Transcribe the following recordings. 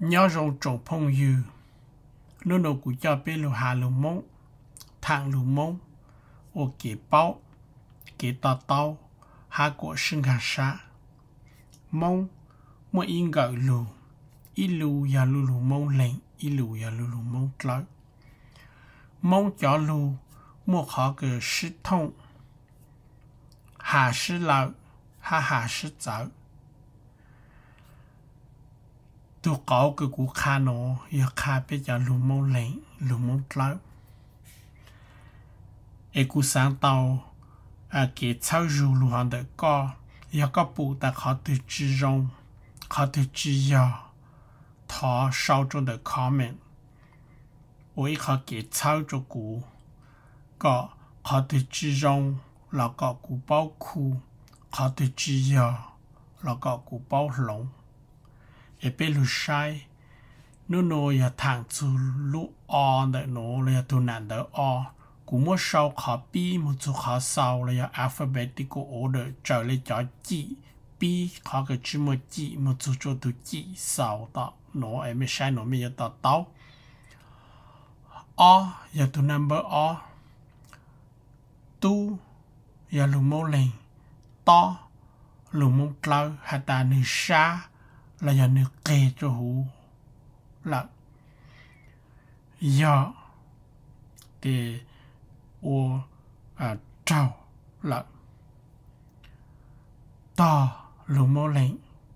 Nyob zoo tsoom phooj ywg, hnub no kuv coj peb lug has lug Moob, thaam lug Moob, ua kev paub, kev to taub, hab kuam sib nkag sab. Moob muaj ib nkawm lug, ib lus yog lu lug Moob Leeg, ib lus yog lu lug Moob Dlawb. Moob cov lug muaj qhov kws sib thooj, has sib lawm, hab has sib txawv. Tug qauv kws kuv qha no yog qha peb cov lug Moob Leeg, lug Moob Dlawb. Es kuv xaav tau kev txhawb zug lug hov ntawm koj. Yog koj pum tas qhov twg tsi zoo, qhov twg tsi yog, thov sau rua ntawm comment ua ib qhov kev txhawb rua kuv, kom qhov twg tsi zoo los kom kuv paub khu, qhov twg tsi yog los kom kuv paub hloov. Es peb lug saib, nub nua yog thaam txug lub o ntawm nuav los yog tug nam ntawv o. Kuv muab sau qhov pib moog txug qhov xaus los yog alphabetical order raws le cov cim, pib qhov kws tsi muaj cim moog txug rua tug cim xaus tom nuav es mej saib nuav mej yuav to taub. Ob yog tug number ob. Tub yog lug Moob Leeg, tob lug Moob Dlawb has tas nwg sab los yog nwg qeg rua huv lawm, yog tes ua raug lawm. Tog lug Moob Leeg,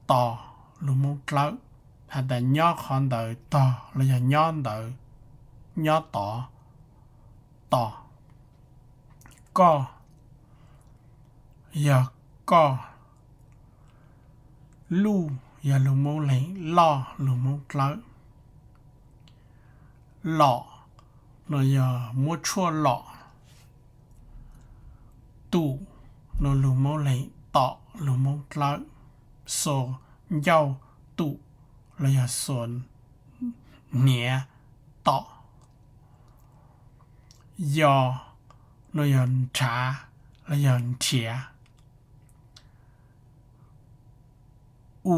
tos lug Moob Dlawb has tas nyob qhov ntawd, tog los yog nyob ntawd, nyob tod, tos. Koj yog koj. Luj yog lug Moob Leeg, loj lug Moob Dlawb. Lom no yog muab tshuaj lom. Tum no lug Moob Leeg, tom lug Moob Dlawb. Xuas ncauj tum los yog xuas hniav tom. Yos no yog nrhav los yog nrhiav. U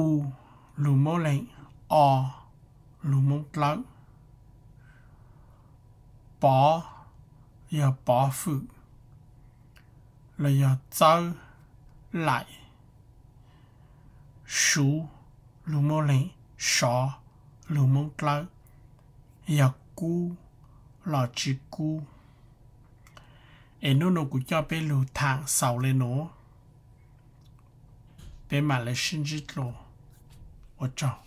lug Moob Leeg, o lug Moob Dlawb. Pov yog pov fwm los yog txawb laim. Suv lug Moob Leeg, sov lug Moob Dlawb, yog kub los tsi kub. Es nub nua kuv coj peb lug thaam xaus le nuav, peb maam le sib ntsib dlua. Ua tsaug.